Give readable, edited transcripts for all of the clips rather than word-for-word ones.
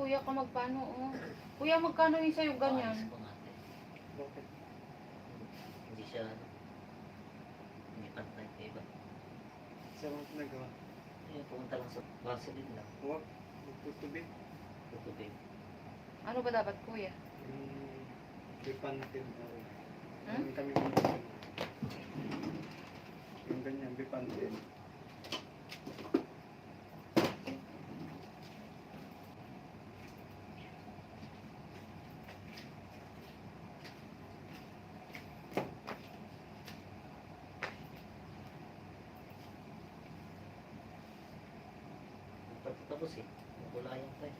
kuya ka magkano, oh. Kuya, magkano yung sa'yo ganyan? Paayos ko natin. Bakit? Hindi siya, hindi pantay ka iba. Saan mo nagawa? Ayun, pumunta lang sa Vaseline lang. Huwag. Magtutubig. Tutubig. Ano ba dapat, kuya? Yung bipantin. Hmm? Yung kami bipantin. Yung ganyan, bipantin. Pagkatapos eh, nakulayan pa eh.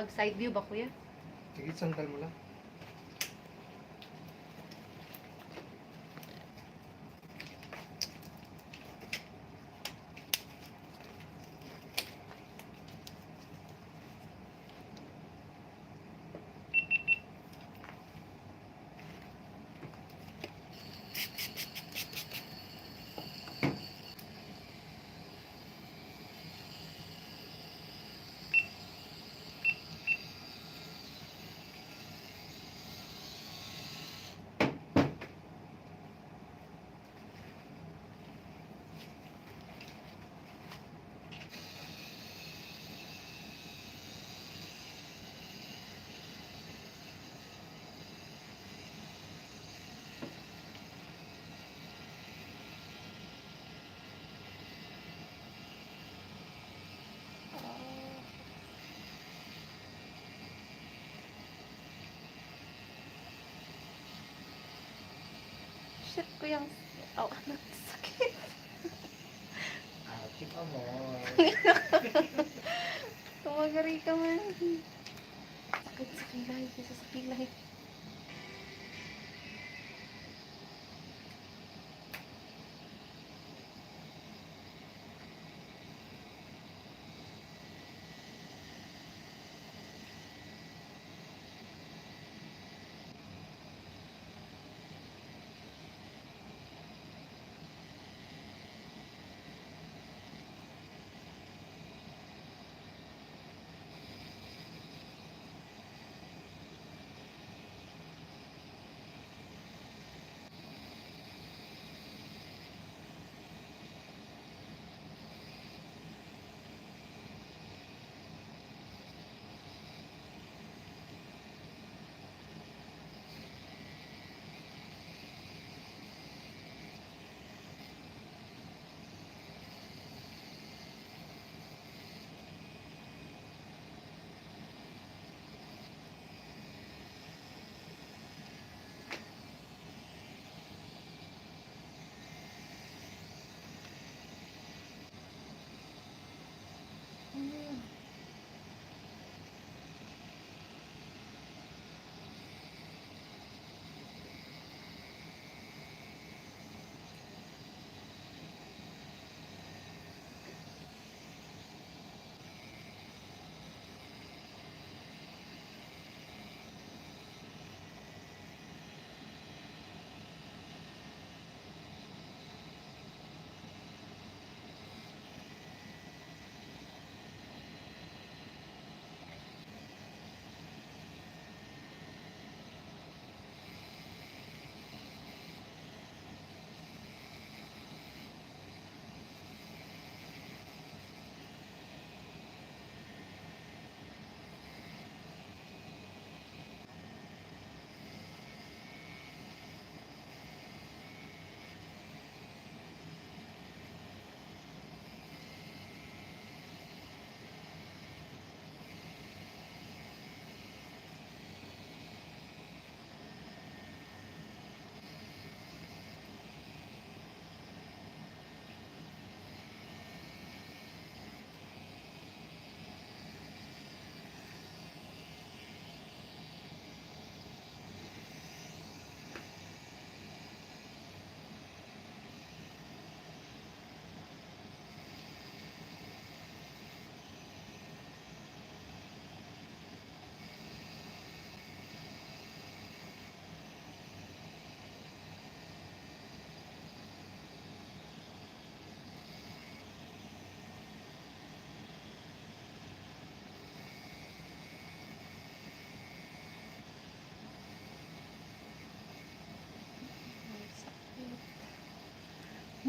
Side view ba, kuya? Sige, sandal mo lang. Shit, kuya. Oh, sakit. Keep amor. Tumagari ka man. Sakit sa kilay. Isa sa kilay.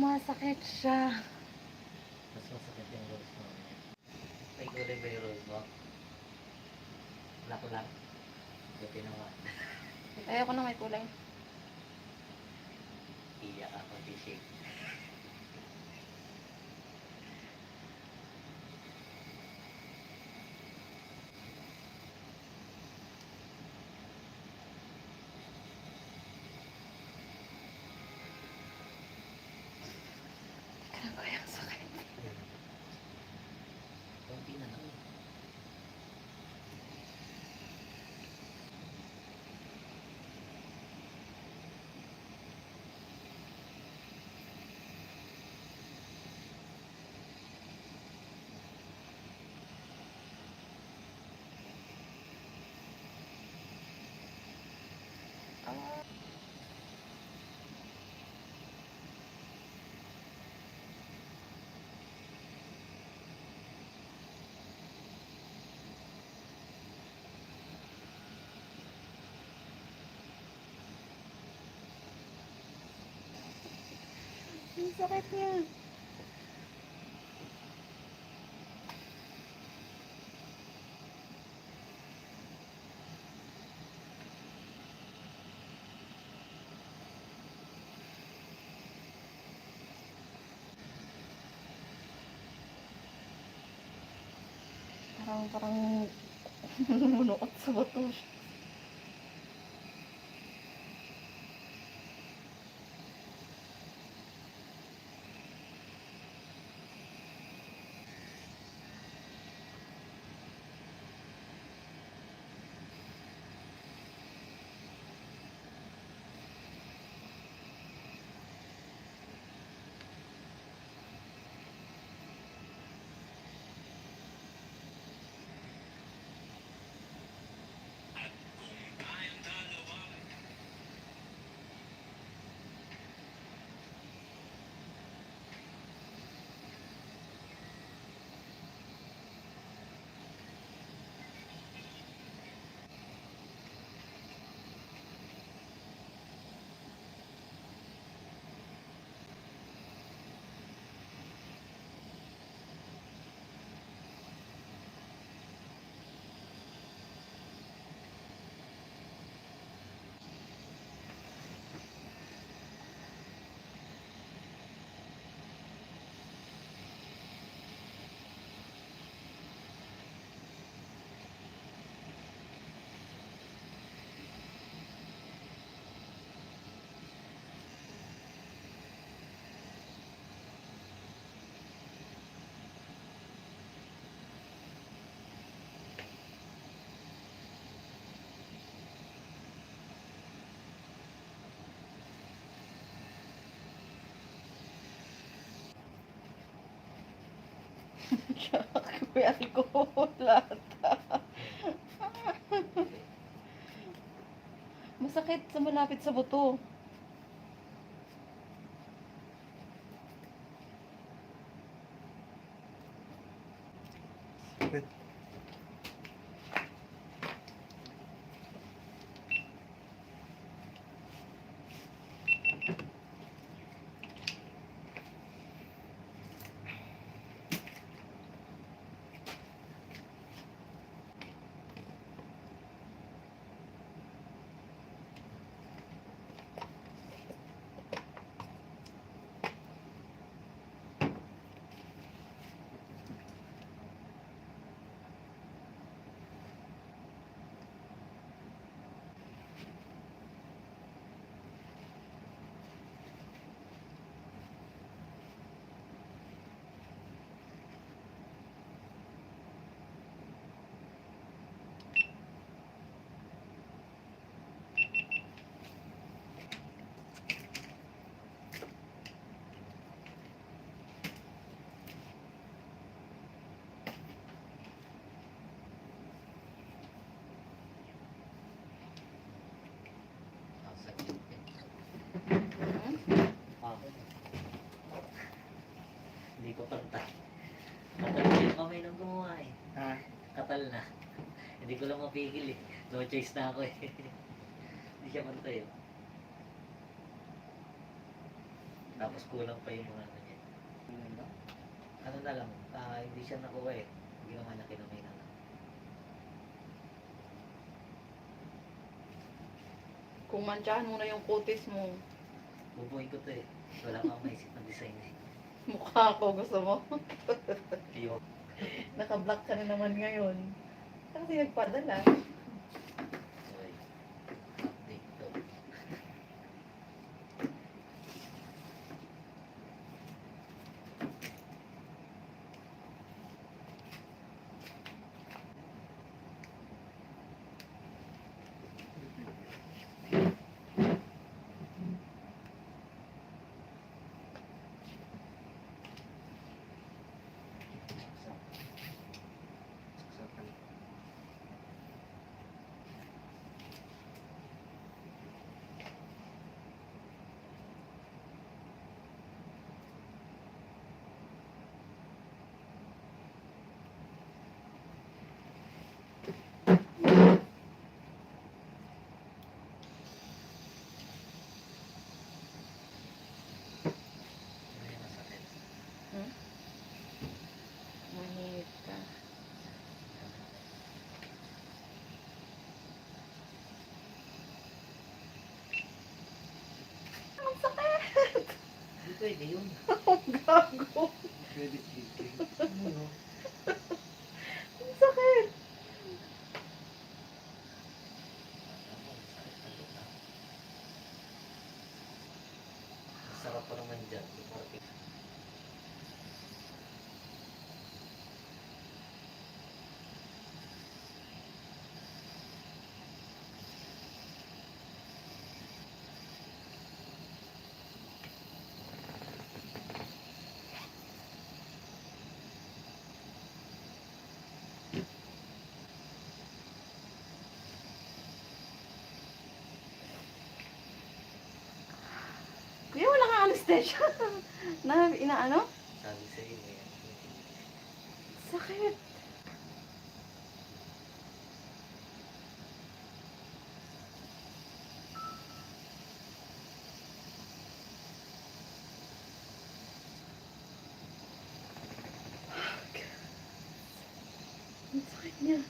Masakit siya. Mas masakit yung rose mo. May kulay ba yung rose mo? Black lang. Buti naman. Ayoko na may kulay. Iyak ako, t-shirt. Tignan ko yung sakit. Kunti na lang. Ah. Ang sakit niya. Parang lumunuot sa bato. May alcohol lahat. Masakit sa malapit sa buto. Wait. Ang sakit. Ako. Hindi ko pantay. Katal na yung kamay nang gumawa eh. Ha? Katal na. Hindi ko lang mapigil eh. No choice na ako eh. Hindi siya pantay eh. Tapos kulang pa yung mga ano niya. Ano ba? Ano na lang, hindi siya nakuha eh. Ginawa niya kinamay na lang. Kung mantsahan mo na yung kutis mo, Bubuhay ko to eh. Wala pa akong maisip ng design eh. mukha ko gusto mo. Iyo. Naka-block ka na naman ngayon. Kasi nagpadala. Okay. Update to. Saksakan. Ano yung masakit? Manhit ka. Ang sakit! Hindi pwede yun. Ang gago! Pwede sleeping. Ano no? Ang sakit! Ano, masakit na lupa. Masarap pa naman dyan. Marapit. Kuya, wala kang anesthesia. Na, inaano? Sabi sa'yo eh. Sakit. Ang sakit niya.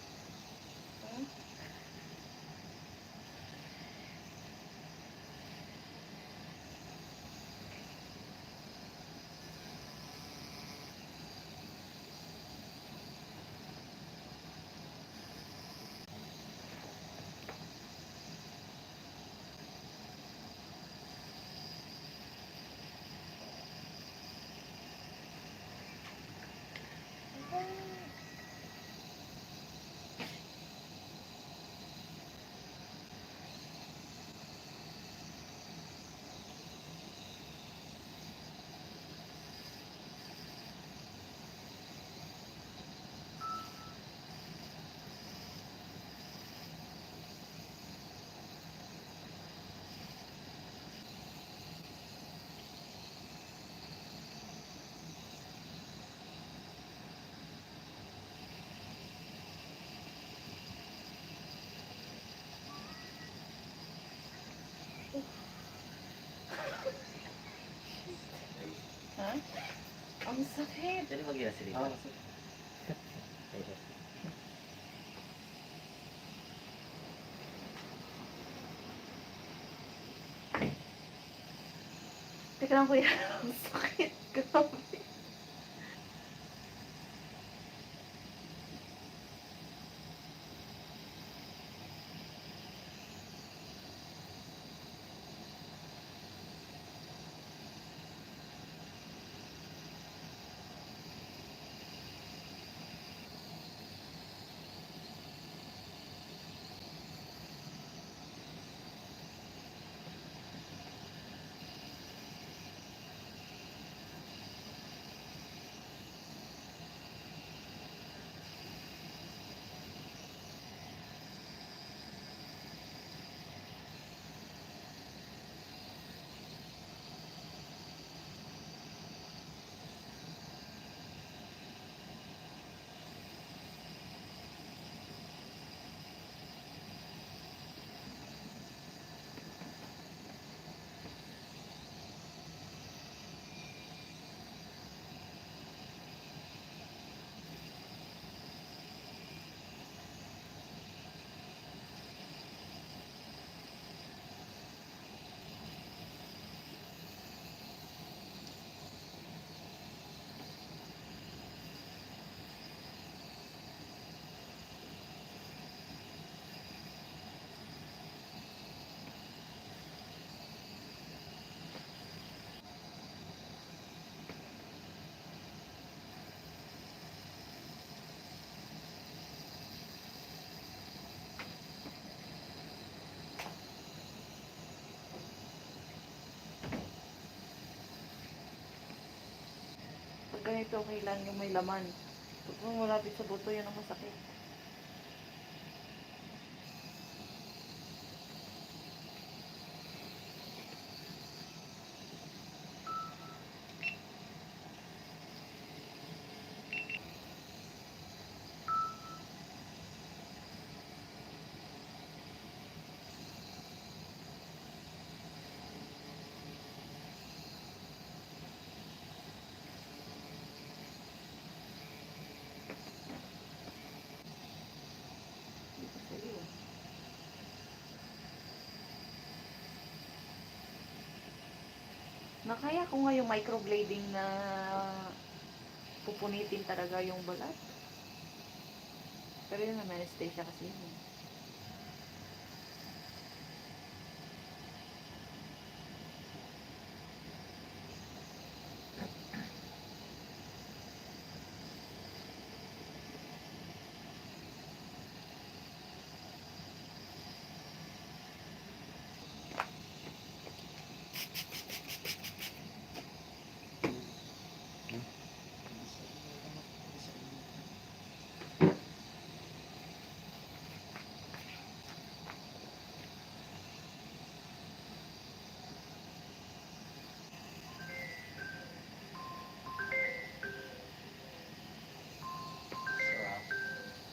Ha? Ang sakit. Pwede mag-iasi dito. Ah, Pwede. Teka lang kuya. Ang sakit. Grabe. ito, kailan yung may laman. Kung malapit sa buto, yun ang masakit. Dito sa iyo. Nakaya ko nga yung microblading na pupunitin talaga yung balat. Pero yun naman, anesthesia kasi yun. Sarap.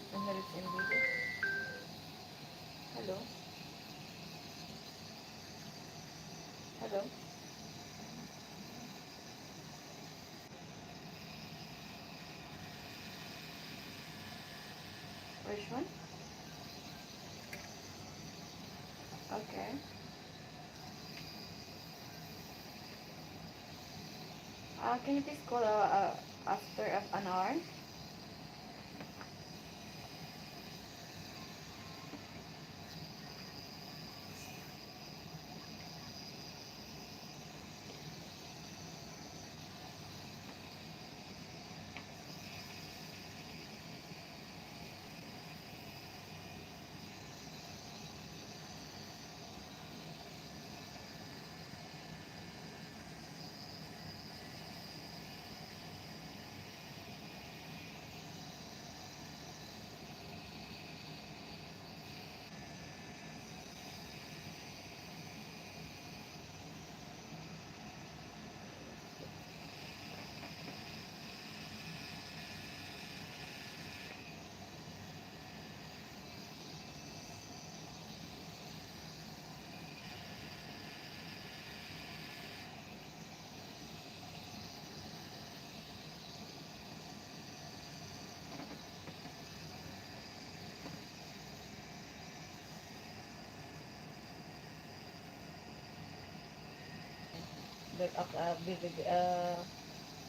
Ang narits in video. Hello? Hello? Which one? Okay. Can you please call after an hour?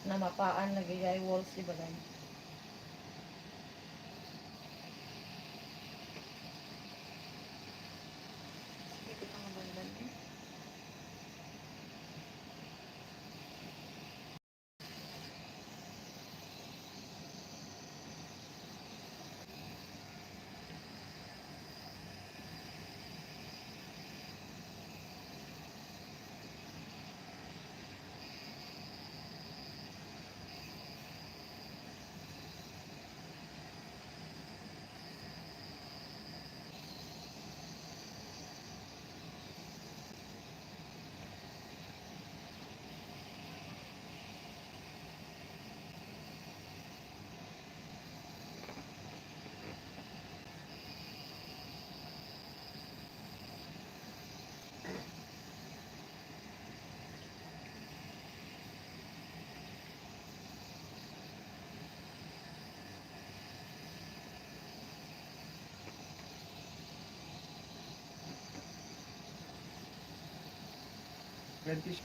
Namapaan nagyayay walls di balay. Dito ka nga bandan eh. Reddish.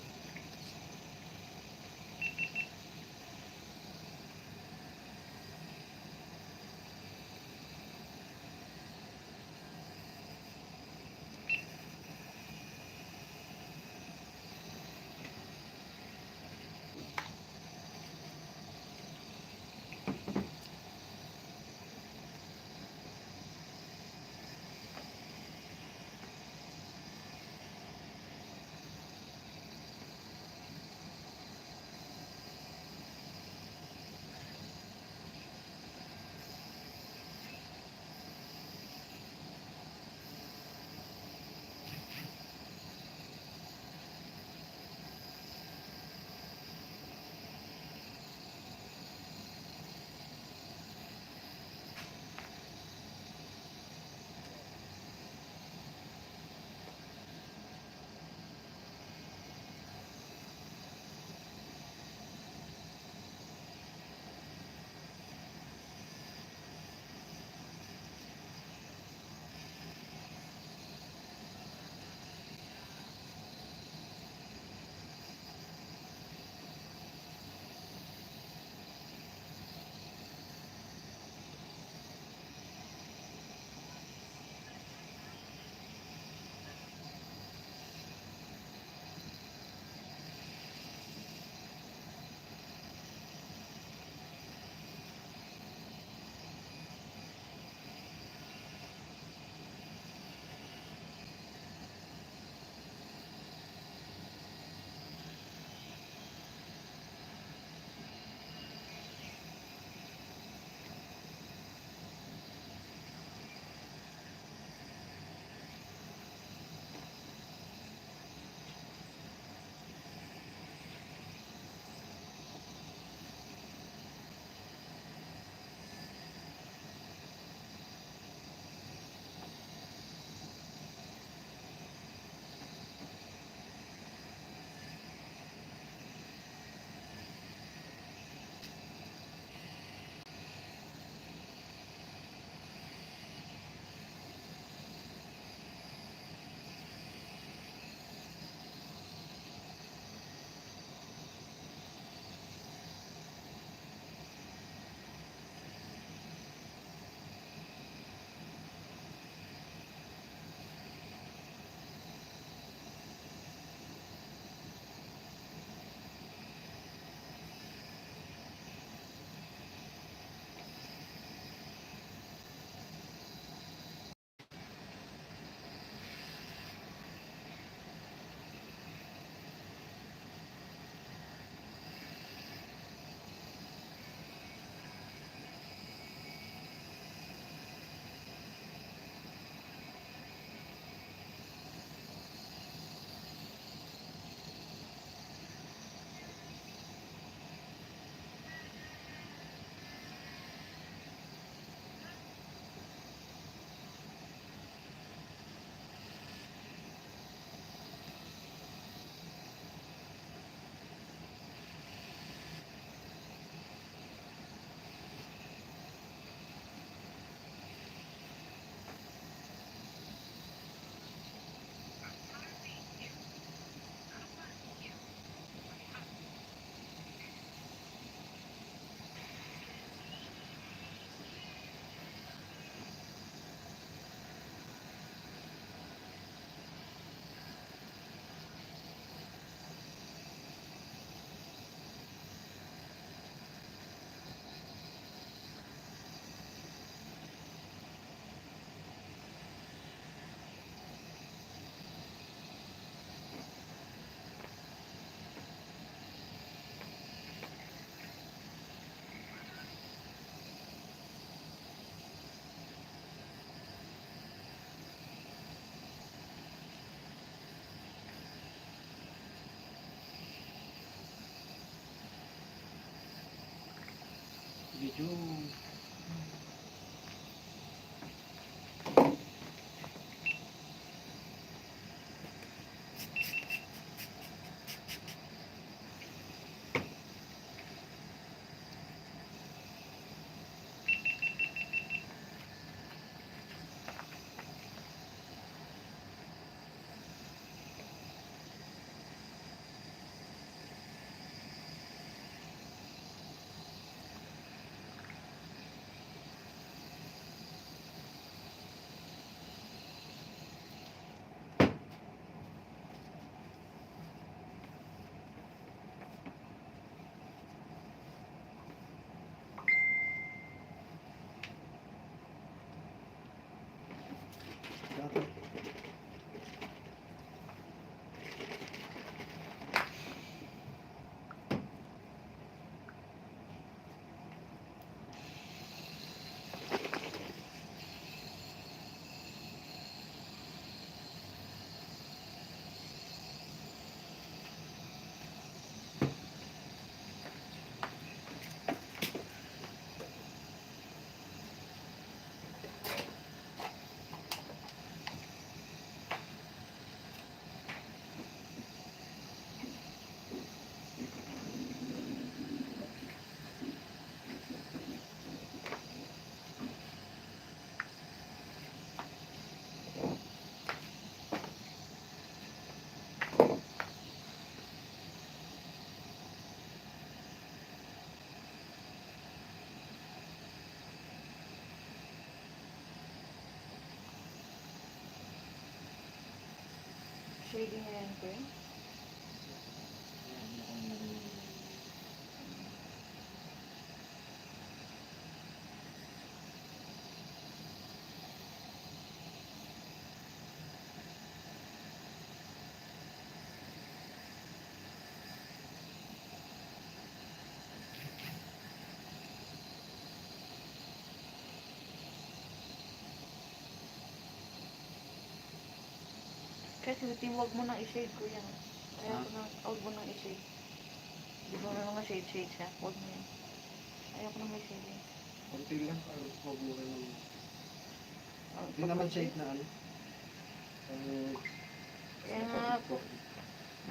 medyo dapat Shading na yan ko yun. Kasi huwag mo nang i-shade ko yan. Ayaw ko nang, huwag mo nang i-shade. Di ba may mga shade siya? Huwag mo yan. Ayaw ko nang may shade yan. konti lang para mabuhay ng Oh, hindi naman shade na ano. Kaya nga,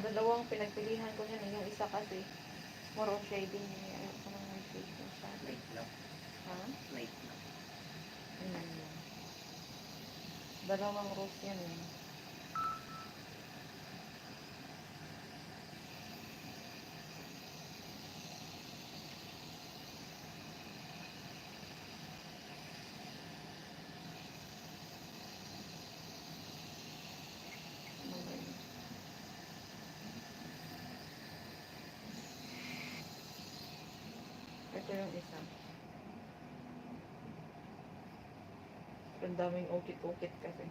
dalawang pinagpilihan ko niyan. Yung isa kasi, more on shading. Ayaw ko nang may shade ko siya. Light lang. Ha? Light lang. Ayan yan. Dalawang rose yan eh. Ano ba yun? Ito yung isa. Ang daming ukit-ukit kasi.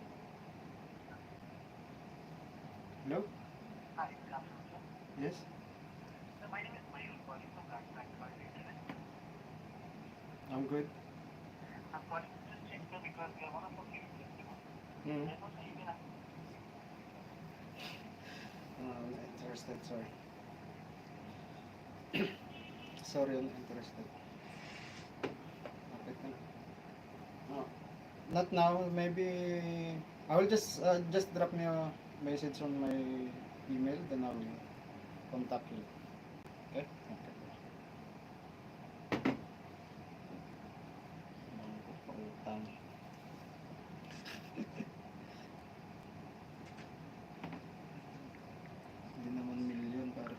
Hello? Yes? I'm good. Hmm. Interested, sorry. Sorry, I'm interested. Okay, thank you. Oh, not now, maybe I will just drop me a message on my email, then I will contact you. Okay? Okay. Pautang. Hindi naman milyon para.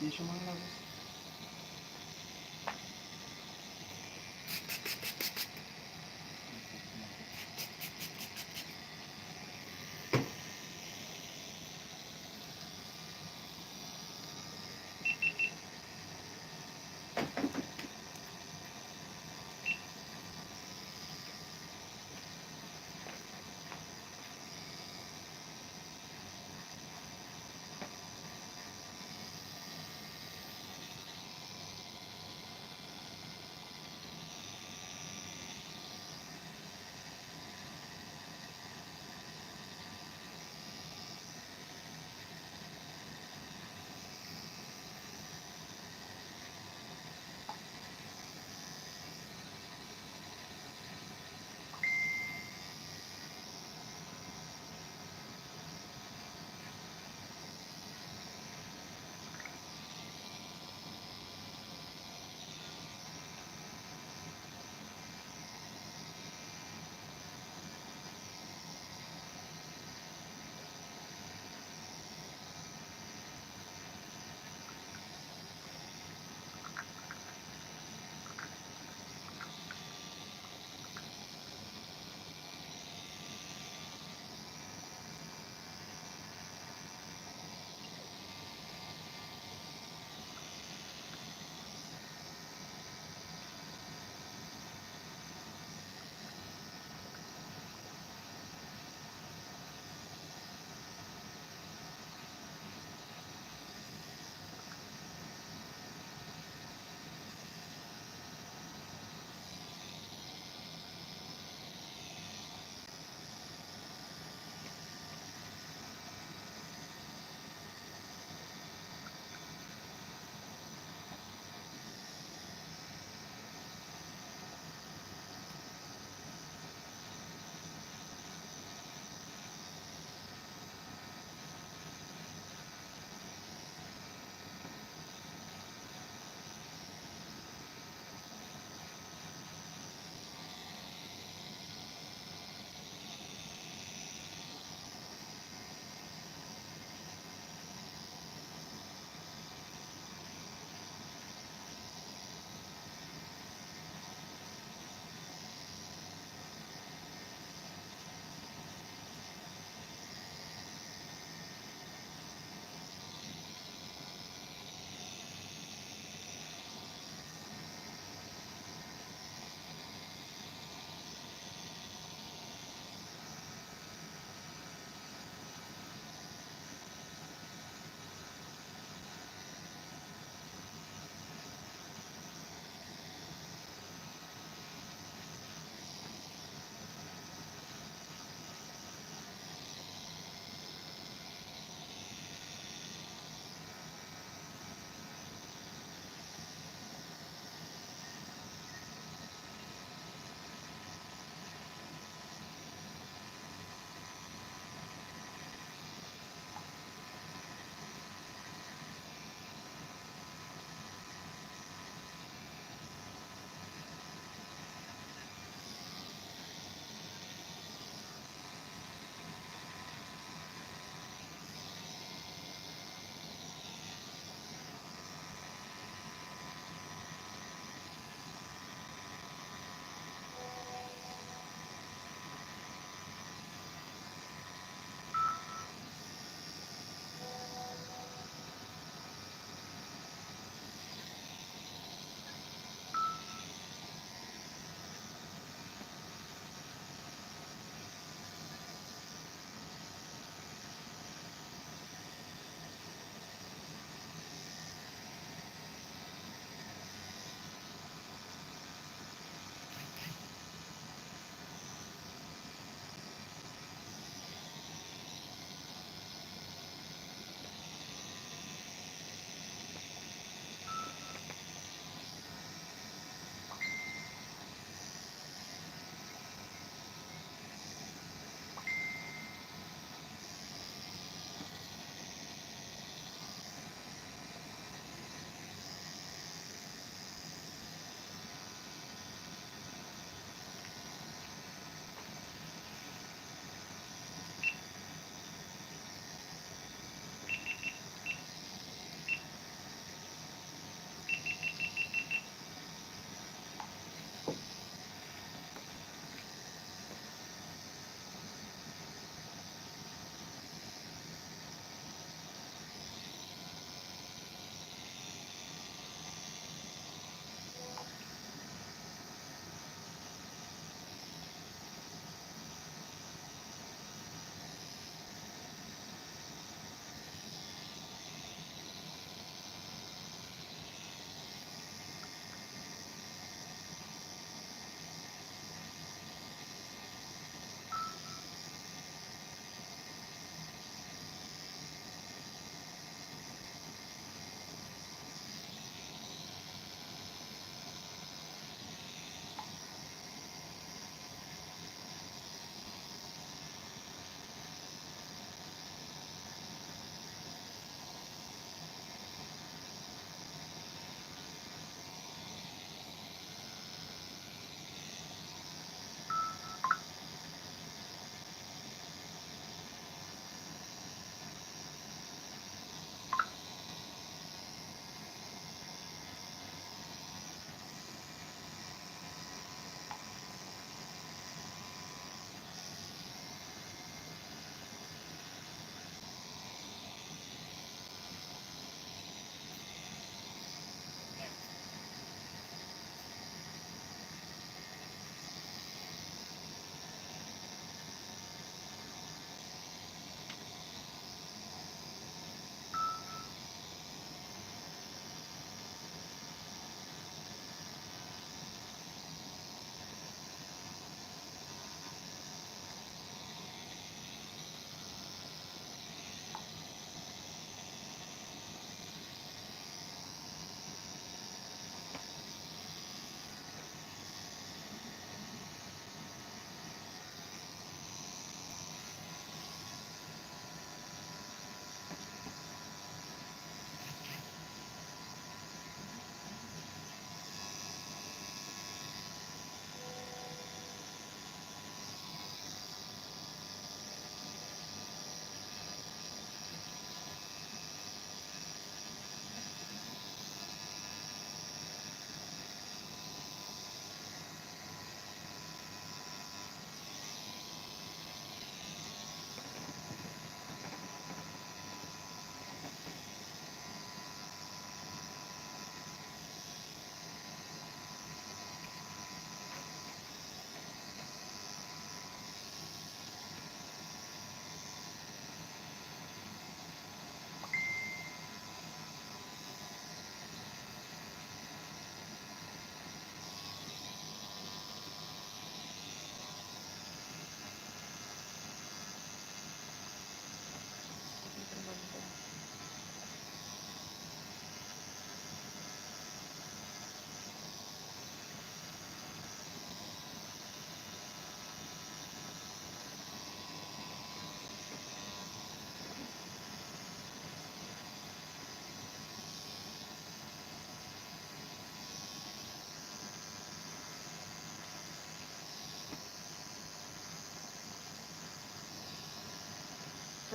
Tissue man lang.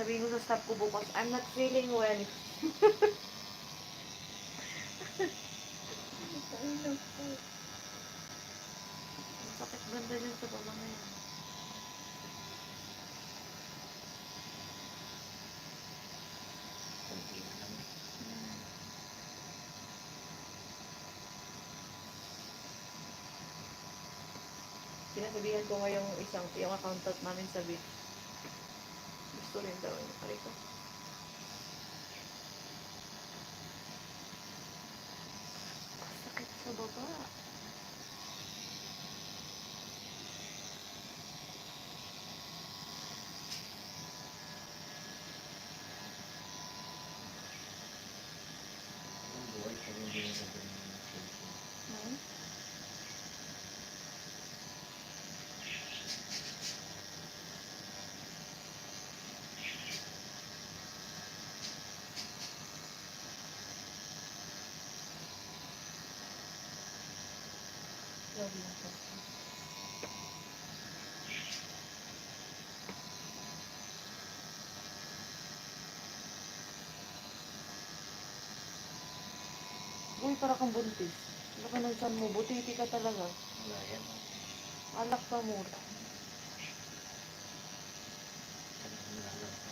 Sabihin ko sa staff ko bukas, I'm not feeling well. Ay, naku. Ang sakit banda dyan sa baba ngayon. Kunti na lang. Sinasabihan ko nga yung accountant namin sa bit. Gusto rin daw niya. Pare ko. Sakit sa baba. Ang buhay pag hindi na ganun yung cellphone. Hmm? Grabe yung sakit. Uy, para kang buntis. Laki ng tiyan mo. Butiti ka talaga. Wala yan. Alak ka mo. Saan ang nilalang ko?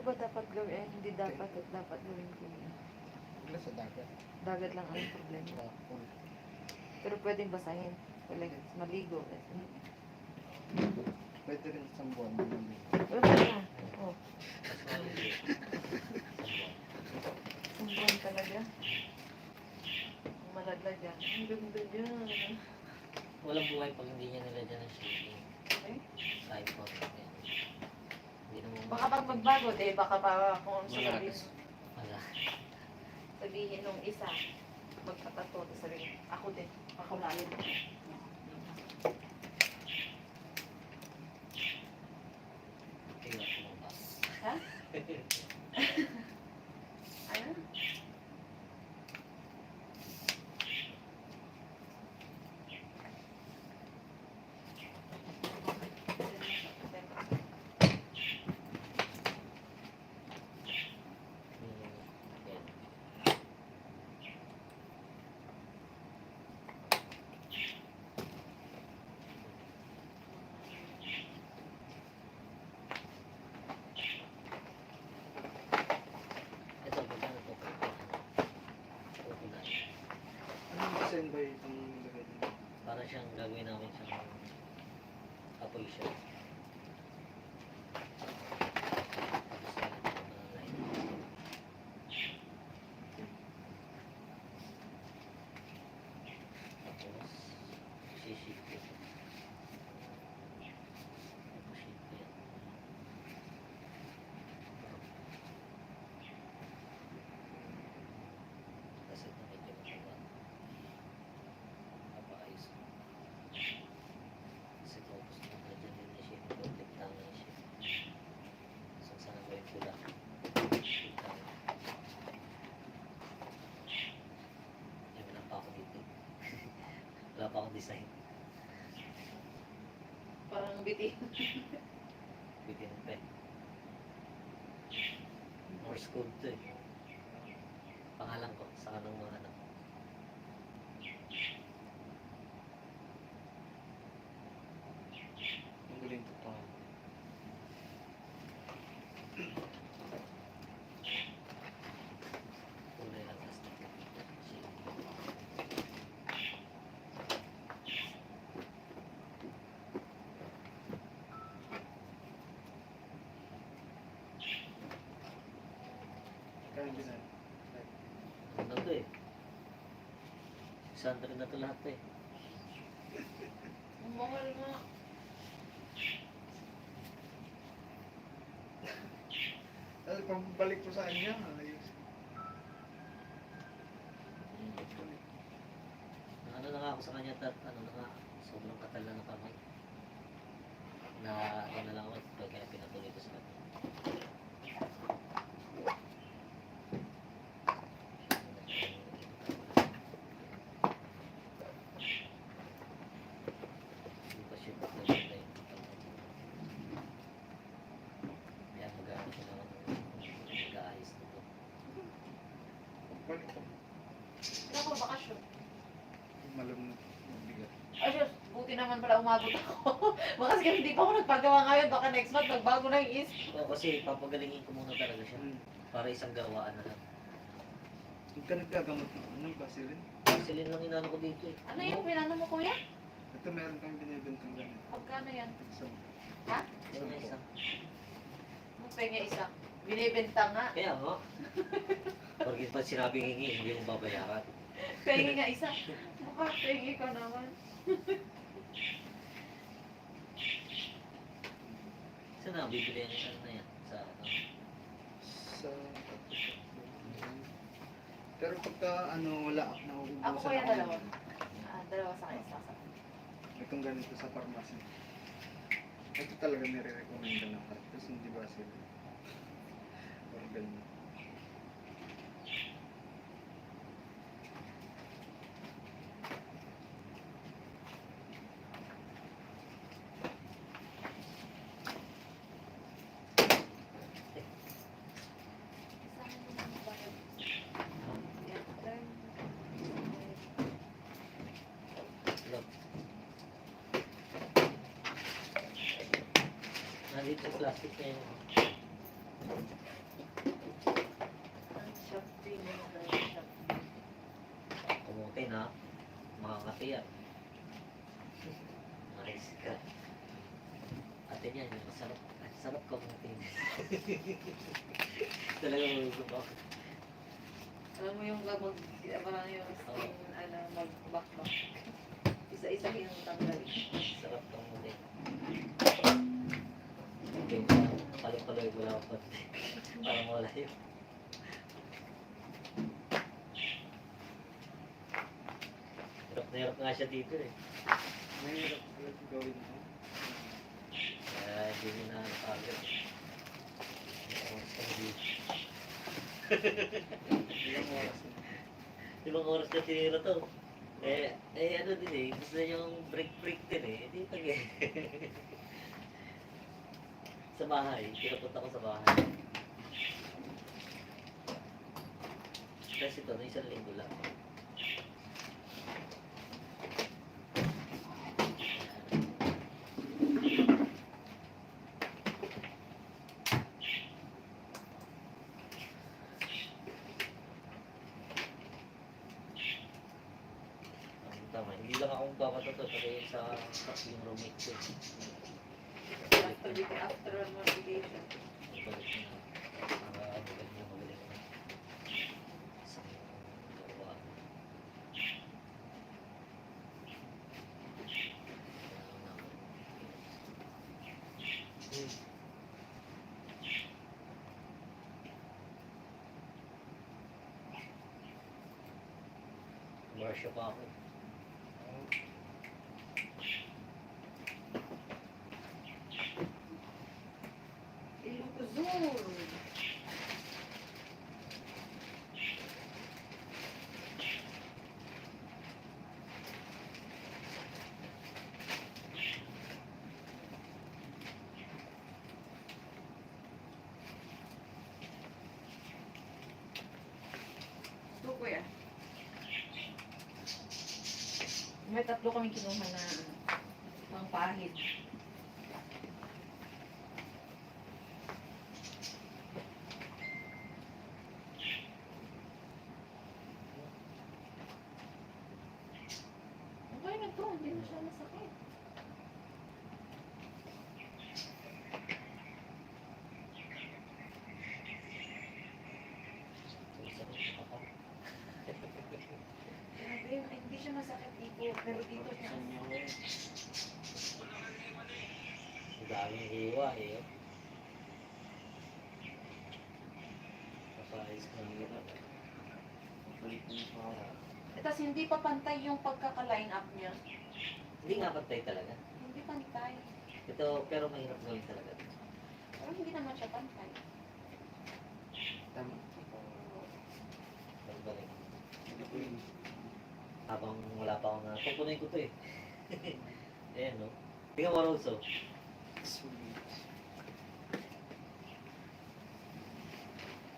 ba dapat gawin? Eh, hindi dapat at dapat gawin ko yun. Wala sa dagat. Dagat lang ang problema. Pool. Pero pwedeng basahin. Like, maligo. Pwede rin sa buwan. Wala na. Oh, Mas maliit. sumbuhan talaga. Malaglag yan. Ang ganda dyan. Walang buhay pag hindi niya nilagyan ng shading. Okay? Kahit po. Hindi naman Baka pag magbago, eh, baka kung ano sasabihin. Malakas. wala. Sabihin nung isa, magpatato, tapos sabihin, ako din, ako lalim. Tingnan ko mo ba? Ha? Ano? Yan. Ito, magkano to? Coconut. Anong design ba itong nilagay dito? Para siyang gagawin namin siyang apoy siya. Tapos yan, ito mga line. Tapos, sisip ko. Tapos, ship ko yan. Kasi ito medyo mataba. Papaayos ko. Kasi tapos na dyan din na siya. Kontik lang na siya. So, sana ko yung pula. Ay, wala pa ako dito. Wala pa akong design. Parang bitin. Bitin pa eh. Morse code to eh. Pangalan ko sa kanang mga anak. Ang galing to pa. Kulay lang plastic. Kaya design. Ano to eh? 600 na to lahat eh. Ang mahal nga. Tapos pambalik ko sa kanya. Ayos. Ano na nga ako sa kanya ano na nga, sobrang katal na ng kamay. Na ano na lang ako, kaya pinatuloy ko sa kanya. Hindi pa siya maganda yung kaya mag-aayos na ako mag-aayos na to. Balik ko. Hindi ako bakasyon. Malam na. Mabigat. Ay, Diyos, buti naman pala umabot ako. Baka kasi hindi pa ako nagpagawa ngayon, baka next month magbago na yung isip. Oo, kasi papagalingin ko muna talaga siya. Para isang gawaan na lang. Huwag ka nagkagamot ng anong basilin. Vaseline lang inano ko dito eh. Ano yung pinano mo, kuya? Ito meron kang binibentang ganito. Magkano yan? Isang. Ha? Yan na isa. Magpenga isa. Binibenta nga. Kaya nga. Pag pa sinabing hingi, hindi mo babayaran. Pengi nga isa. Baka pengi ka naman. Saan na bibili yan? Ano na yan? Sa ano? Sa... Pero pagka wala, Ako nauubusan kuya ako dalawa. ng- Dalawa sa akin, isa sa akin. Itong ganito sa pharmacy. Ito talaga nire-recommenda ng heart. Tapos hindi ba sila? Parang ganyan. Isa akin naman yung bakit. Yan, turn. Look. Nandito sa plastic na yun. na makakati yan. Nice ka. Atin yan, yung sarap. Sarap kamutin. Talagang mag-ubak. Alam mo yung parang yung skin, mag-back-back. Isa-isa yung tanggal. Sarap kamutin. Okay, palo-paloy ko lang ako. Parang wala yun. Hirap na hirap nga siya dito eh. Mahirap talaga gawin mo. Kaya hindi mo na napagod. Ilang oras na. Ibang oras na sinira to. Ano din eh, gusto na yung break din eh. Hindi pag eh. Sa bahay, pinapunta ko sa bahay. Kasi ito, na isang linggo lang. Tama, hindi lang akong papatato kasi sa yung roommate ko. After one motivation. Balik na. Balik na magaling na. Sa gawa. Commercial pa ako. Ilocosur. Ito kuya. May tatlo kami kinuha na pang pahid. Okay na to, hindi na siya masakit. Grabe, hindi siya masakit dito, pero dito siya. Ang daming hiwa eh. Kapayos ko ng hirap. Balik mo sa harap. Tapos hindi pa pantay yung pagkaka-line up niya. Hindi nga pantay talaga. Hindi pantay. Ito, pero mahirap gawin talaga. Pero hindi naman siya pantay. Tama. Pagbalik. Hindi ko yun. Habang wala pa akong na, pupunin ko to eh. Ayan no. Tingnan mo Roso.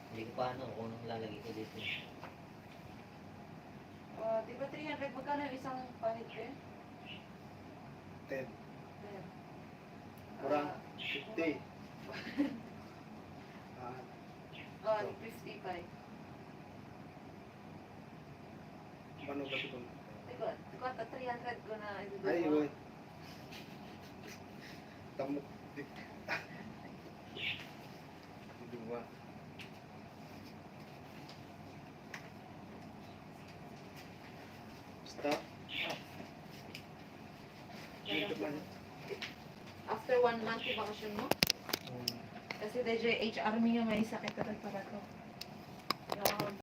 Hindi ko pa ano kung anong lalagay ko dito. Di ba 300? Magkano yung isang pahit ko yun? 10. Ayan. Kurang 50. Ah, 55. paano ba ito? Iko, 300 ko na idudugtong. Ay, uy. Tamok. Dua. Stop. Dito man. After 1 month yung bakasyon mo? Kasi DJ Army nga may sakit ka para to.